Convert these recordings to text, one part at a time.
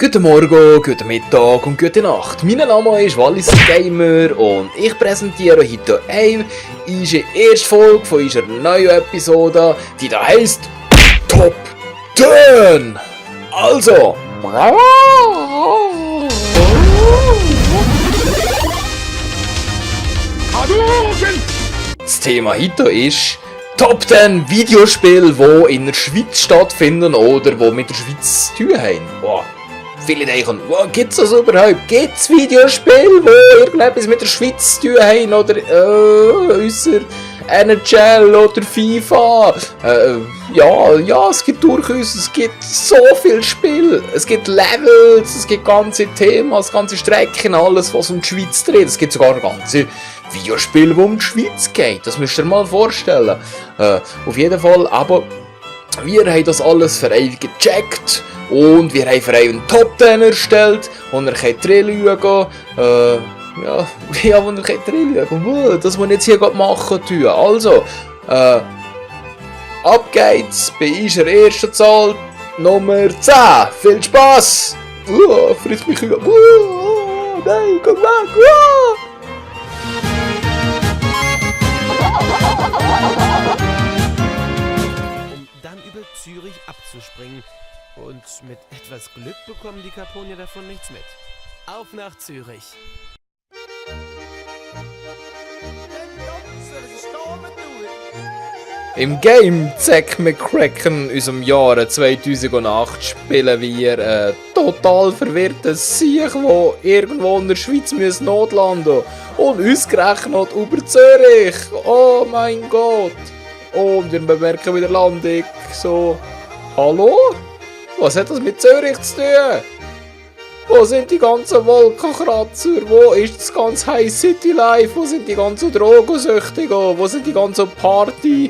Guten Morgen, guten Mittag und gute Nacht. Mein Name ist Wallis Gamer und ich präsentiere heute unsere erste Folge von unserer neuen Episode, die da heisst Top 10. Also, das Thema heute ist Top 10 Videospiele, die in der Schweiz stattfinden oder die mit der Schweiz zu tun haben. Wow. Viele denken, wow, gibt es das überhaupt? Gibt es Videospiele, die irgendetwas mit der Schweiz zu tun haben? Oder unser NHL oder FIFA? Ja, es gibt durchaus, es gibt so viele Spiele. Es gibt Levels, es gibt ganze Themen, ganze Strecken, alles was um die Schweiz dreht. Es gibt sogar ganze Videospiele, die um die Schweiz geht. Das müsst ihr mal vorstellen. Auf jeden Fall, aber wir haben das alles für euch gecheckt. Und wir haben für euch einen Top 10 erstellt, wo ihr könnt reinschauen könnt. Wo ihr könnt reinschauen könnt. Das, was wir jetzt hier machen tun. Also, ab geht's bei unserer ersten Zahl, Nummer 10. Viel Spass! Frisst mich über. Nein, komm weg! Um dann über Zürich abzuspringen. Und mit etwas Glück bekommen die Caponier davon nichts mit. Auf nach Zürich! Im Game Zack McCracken aus dem Jahr 2008 spielen wir total verwirrten Sieg, der irgendwo in der Schweiz notlanden muss. Und ausgerechnet über Zürich! Oh mein Gott! Und wir bemerken wieder Landung. So, hallo? Was hat das mit Zürich zu tun? Wo sind die ganzen Wolkenkratzer? Wo ist das ganze High City Life? Wo sind die ganzen Drogensüchtigen? Wo sind die ganzen Party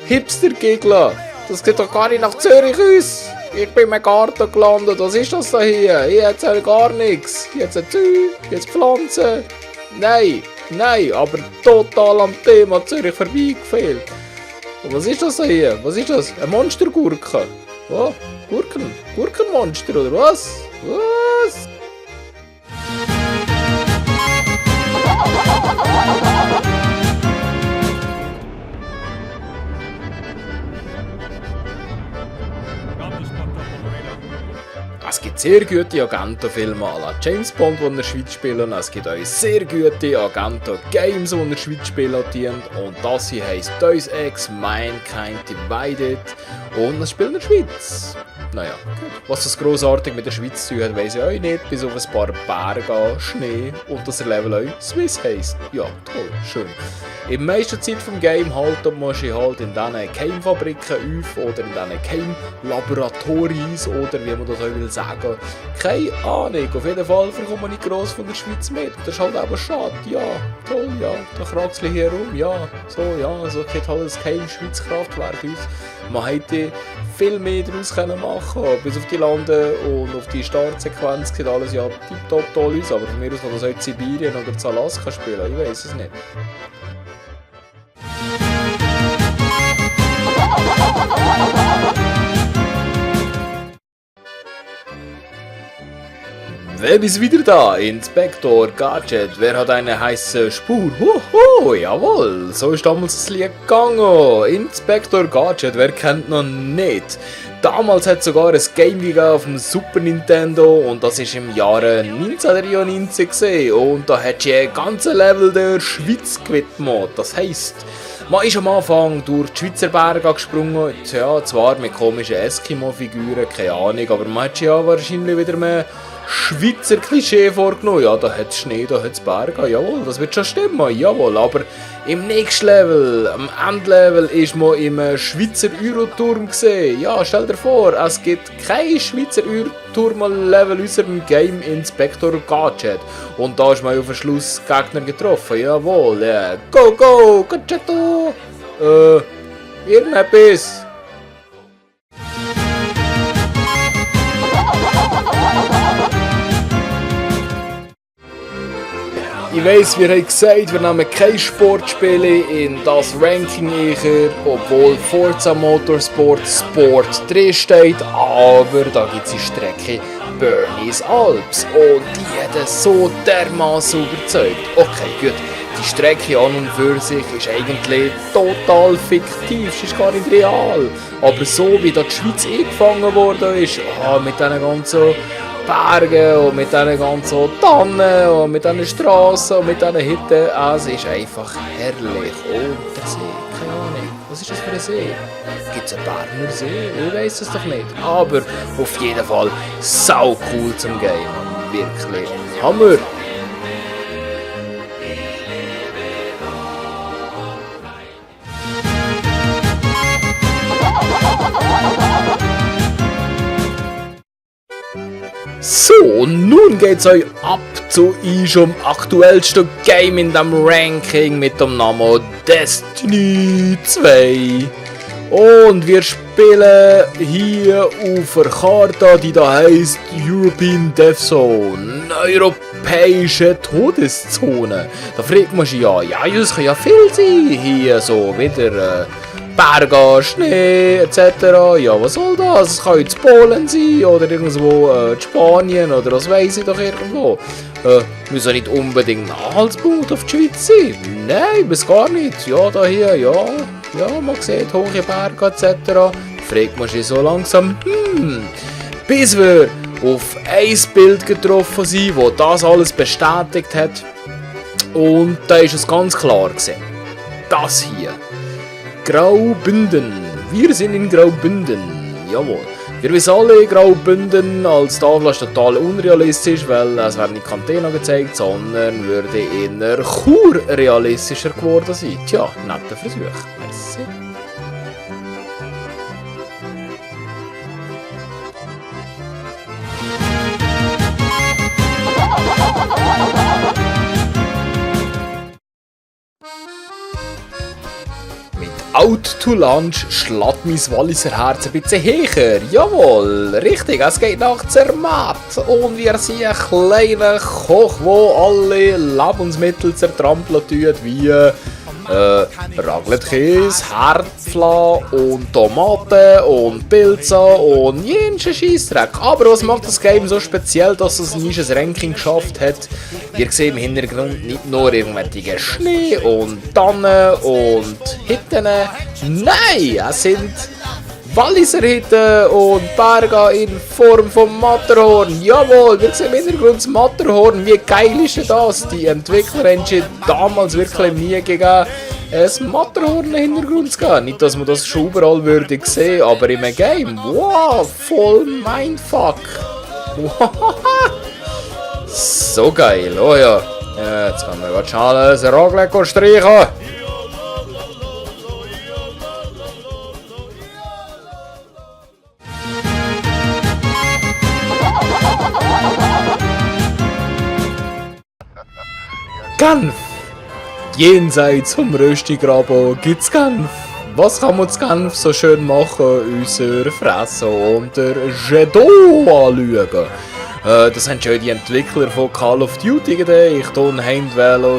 Hipster-Gigler? Das sieht doch gar nicht nach Zürich aus. Ich bin im Garten gelandet. Was ist das da hier? Hier hat es gar nichts. Hier hat es Zeug, hier hat es Pflanzen. Nein, aber total am Thema Zürich vorbeigefehlt. Und was ist das da hier? Was ist das? Eine Monstergurke? Oh, Gurkenmonster oder was? Was? Es gibt sehr gute Agenten-Filme à la James Bond, die in der Schweiz spielen. Es gibt auch sehr gute Agenten-Games, die in der Schweiz spielen. Und das hier heisst Deus Ex Mankind Divided. Und es spielt in der Schweiz. Naja, gut. Was das grossartig mit der Schweiz zu tun hat, weiss ich auch nicht. Bis auf ein paar Berge, Schnee und dass der Level auch Swiss heisst. Ja, toll, schön. In der meisten Zeit vom Game musst du halt in diesen Keimfabriken auf oder in diesen Keimlaboratories oder wie man das auch will sagen. Keine Ahnung, auf jeden Fall komme ich nicht gross von der Schweiz mit. Das ist halt eben schade, ja, toll, ja, da kraxle ich hier rum, ja, so geht halt das Keim-Schweiz-Kraftwerk aus. Man hätte viel mehr daraus machen können, bis auf die Lande und auf die Startsequenz sieht alles ja tipptopp toll aus, aber von mir aus kann das auch in Sibirien oder in Alaska spielen, ich weiß es nicht. Wer ist wieder da? Inspektor Gadget. Wer hat eine heiße Spur? Hoho, jawohl. So ist damals das Lied gegangen. Inspektor Gadget, wer kennt noch nicht? Damals hat es sogar ein Game gegeben auf dem Super Nintendo und das war im Jahre 1993 gewesen. Und da hat je ganze Level der Schweiz gewidmet. Das heisst, man ist am Anfang durch die Schweizer Berge gesprungen. Ja, zwar mit komischen Eskimo-Figuren, keine Ahnung, aber man hat ja wahrscheinlich wieder mehr Schweizer Klischee vorgenommen. Ja, da hat es Schnee, da hat es Berge. Jawohl, das wird schon stimmen. Jawohl, aber im nächsten Level, am Endlevel, ist man im Schweizer Euroturm gesehen. Ja, stell dir vor, es gibt kein Schweizer Euroturm-Level außer dem Game Inspector Gadget. Und da ist man auf den Schluss Gegner getroffen. Jawohl, yeah. Go, Gadgetto! Irgendetwas. Ich weiss, wir haben gesagt, wir nehmen keine Sportspiele in das Ranking eher, obwohl Forza Motorsport Sport 3 steht, aber da gibt es eine Strecke, Bernese Alps und die hat so dermaßen überzeugt. Okay, gut, die Strecke an und für sich ist eigentlich total fiktiv, sie ist gar nicht real. Aber so wie da die Schweiz eingefangen worden ist, mit diesen ganzen Bergen und mit diesen ganzen Tannen und mit diesen Strassen und mit diesen Hütten, es ist einfach herrlich. Und der See, keine Ahnung, was ist das für ein See? Gibt es einen Berner See? Ich weiss es doch nicht. Aber auf jeden Fall sau cool zum Game. Wirklich. Hammer! So, nun geht's euch ab zu unserem aktuellsten Game in dem Ranking mit dem Namen Destiny 2. Und wir spielen hier auf einer Karte, die da heisst European Death Zone, europäische Todeszone. Da fragt man sich ja, es kann ja viel sein hier, so wieder Berge, Schnee etc. Ja, was soll das? Es kann jetzt Polen sein oder irgendwo Spanien oder was weiss ich doch irgendwo. Muss ja nicht unbedingt ein Anhaltspunkt auf die Schweiz sein. Nein, bis gar nicht. Ja, da hier, ja, man sieht hohe Berge etc. Fragt man sich so langsam, bis wir auf ein Bild getroffen sind, das das alles bestätigt hat. Und da ist es ganz klar gewesen. Das hier. Graubünden. Wir sind in Graubünden. Jawohl. Wir wissen alle, Graubünden als Tafel ist total unrealistisch, weil es wird nicht Kantena gezeigt, sondern würde in der Chur realistischer geworden sein. Tja, netter Versuch. Merci. Out to Lunch schlägt mein Walliser Herz ein bisschen höher. Jawohl, richtig, es geht nach Zermatt. Und wir sind ein kleiner Koch, der alle Lebensmittel zertrampeln tut, wie Raclette-Käse, Herdfla und Tomaten und Pilze und jenschen Scheissdreck. Aber was macht das Game so speziell, dass es ein Ranking geschafft hat? Wir sehen im Hintergrund nicht nur irgendwelche Schnee und Tannen und Hütten. Nein, es sind Walliser Hütten und Berge in Form von Matterhorn. Jawohl, wir sehen im Hintergrund das Matterhorn. Wie geil ist das? Die Entwickler haben damals wirklich Mühe gegeben, ein Matterhorn im Hintergrund zu geben. Nicht, dass man das schon überall würde sehen, aber im Game, wow, voll Mindfuck. So geil, oh ja. Jetzt kann man ganz schnell ein Raclette streichen. Genf! Jenseits vom Röstigraben gibt's Genf. Was kann man in Genf so schön machen? Unser Fressen und der Jedon anschauen. Das haben schon die Entwickler von Call of Duty gedacht und haben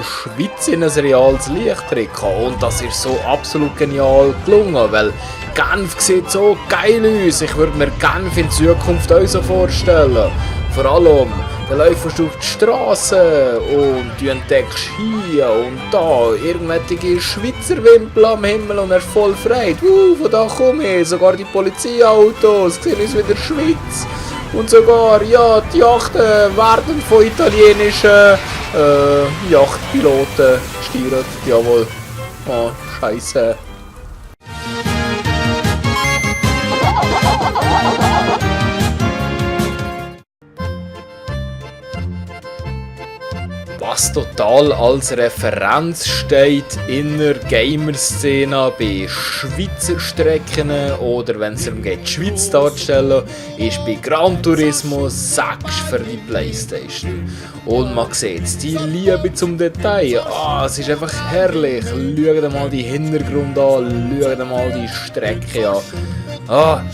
Schweiz in ein reales Licht drücken. Und das ist so absolut genial gelungen, weil Genf sieht so geil aus. Ich würde mir Genf in Zukunft auch so vorstellen. Vor allem, da läufst du auf die Straße und du entdeckst hier und da irgendwelche Schweizer Wimpel am Himmel und er ist voll frei. Von da komme ich, sogar die Polizeiautos sehen uns wieder Schweiz. Und sogar, ja, die Yachten werden von italienischen Yachtpiloten gesteuert. Jawohl. Oh, scheiße. Was total als Referenz steht in der Gamer-Szene bei Schweizer Strecken oder wenn es darum geht, die Schweiz darzustellen, ist bei Gran Turismo 6 für die Playstation. Und man sieht die Liebe zum Detail. Es ist einfach herrlich. Schaut dir mal die Hintergrund an, schaut dir mal die Strecke an.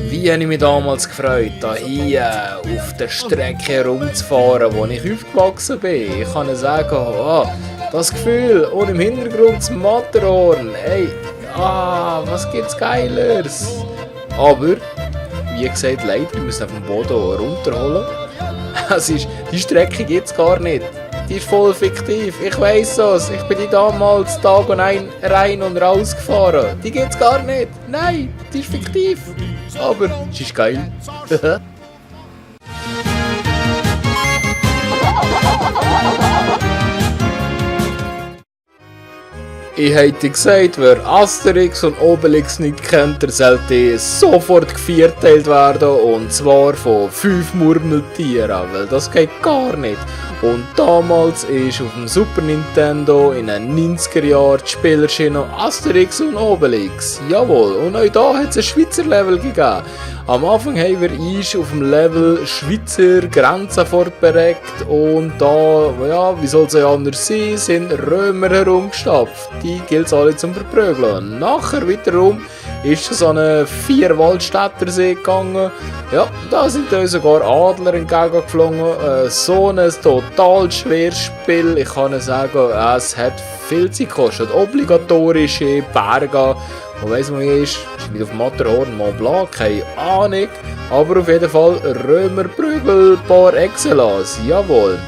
Wie habe ich mich damals gefreut, hier auf der Strecke herumzufahren, wo ich aufgewachsen bin. Ich kann sagen, das Gefühl und im Hintergrund das Matterhorn. Hey, was gibt's Geileres? Aber wie gesagt, leider, wir müssen auf dem Boden runterholen. Die Strecke gibt es gar nicht. Die ist voll fiktiv. Ich weiss das. Ich bin die damals Tag und ein rein und raus gefahren. Die gibt's gar nicht. Nein, die ist fiktiv. Aber sie ist geil. Ich hätte gesagt, wer Asterix und Obelix nicht kennt, der sollte sofort gevierteilt werden, und zwar von 5 Murmeltieren, weil das geht gar nicht. Und damals ist auf dem Super Nintendo in den 90er Jahren die Spielerschiene Asterix und Obelix. Jawohl, und auch da hat es ein Schweizer Level gegeben. Am Anfang haben wir auf dem Level Schweizer Grenzen vorberegt, und da, ja, wie soll es ja anders sein, sind Römer herumgestapft. Die gilt es alle zum Verprügeln. Nachher wiederum ist es an einen 4 Waldstättersee gegangen. Ja, da sind uns sogar Adler entgegengeflogen. So ein total schweres Spiel. Ich kann sagen, es hat viel Zeit gekostet. Obligatorische Berge. Wo weiss man wie ist? Ist nicht auf dem Matterhorn, Mont Blanc, keine Ahnung. Aber auf jeden Fall Römerprügel par excellence. Jawohl.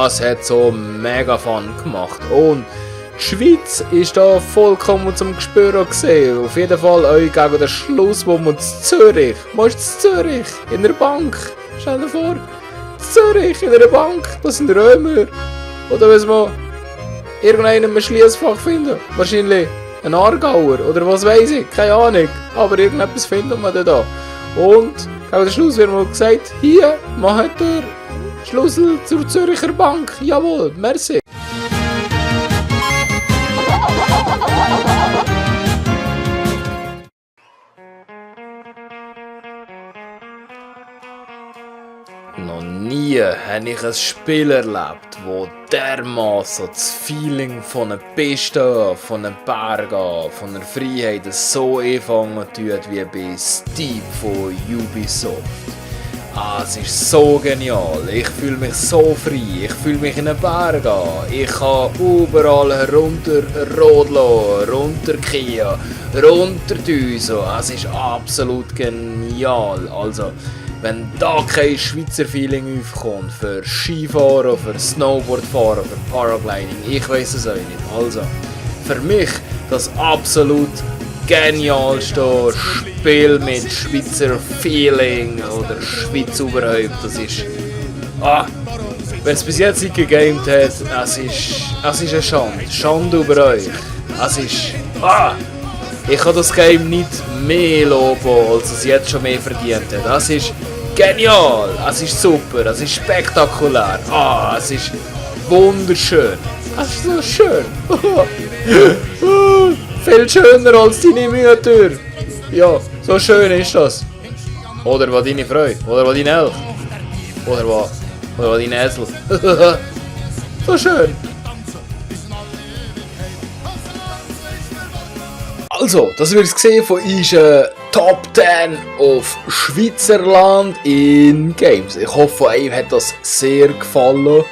Es hat so mega Fun gemacht. Und die Schweiz ist da vollkommen zum Gespüren gesehen. Auf jeden Fall euch gegen den Schluss, wo man in Zürich, Zürich, in der Bank, stell dir vor, Zürich, in der Bank, das sind Römer. Oder wenn wir irgendeinen im Schliessfach finden, wahrscheinlich ein Aargauer oder was weiß ich, keine Ahnung, aber irgendetwas findet man da. Und gegen den Schluss wird mir gesagt, hier, macht der Schlüssel zur Zürcher Bank, jawohl, merci. Noch nie habe ich ein Spiel erlebt, wo dermaßen das Feeling von einer Piste, von einem Berg, von einer Freiheit so einfangen tut wie bei Steep von Ubisoft. Es ist so genial, ich fühle mich so frei, ich fühle mich in einem Berg an, ich kann überall herunterrodeln, runtergehen, runterdüsen, es ist absolut genial. Also, wenn da kein Schweizer Feeling aufkommt für Skifahren, für Snowboardfahren, für Paragliding, ich weiss es euch nicht. Also, für mich das absolut genialste Spiel mit Schweizer Feeling oder Schweiz überhaupt, das ist... wer es bis jetzt nicht gegamed hat, es ist eine Schande. Schande über euch. Es ist... ich kann das Game nicht mehr loben, als es jetzt schon mehr verdient hat. Es ist genial, es ist super, es ist spektakulär. Es ist wunderschön. Es ist so schön. Viel schöner als deine Mütter. Ja, so schön ist das. Oder war deine Frau, oder war dein Elch. Oder war dein Esel. So schön. Also, das wird es gesehen von uns Top 10 auf Schweizerland in Games. Ich hoffe, euch hat das sehr gefallen.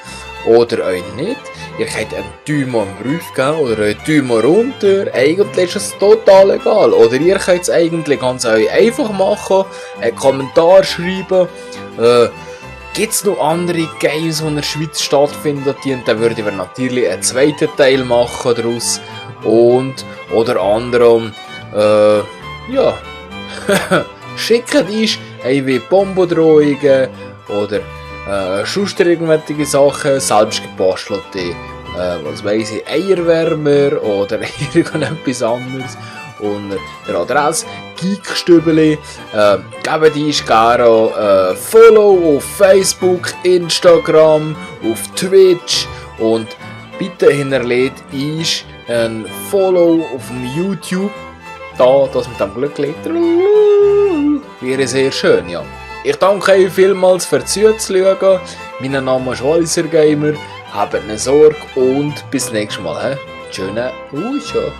Oder euch nicht. Ihr könnt einen Daumen rauf geben oder einen Daumen runter. Eigentlich ist es total egal. Oder ihr könnt es eigentlich ganz einfach machen. Einen Kommentar schreiben. Gibt es noch andere Games, die in der Schweiz stattfinden? Dann würden wir natürlich einen zweiten Teil machen daraus. Und oder anderem, ja, schickt uns wie Bombendrohungen oder sonst irgendwelche Sachen, selbst gebastelte, was weiss ich, Eierwärmer oder irgendetwas anderes. Unter der Adresse Geekstübeli. Gebt uns gerne Follow auf Facebook, Instagram, auf Twitch und bitte hinterlegt uns ein Follow auf dem YouTube. Das mit dem Glücklichter. Wäre sehr schön, ja. Ich danke euch vielmals fürs Zuschauen. Mein Name ist Walliser Gamer. Habt eine Sorge und bis nächstes Mal. Schönen Ausschau.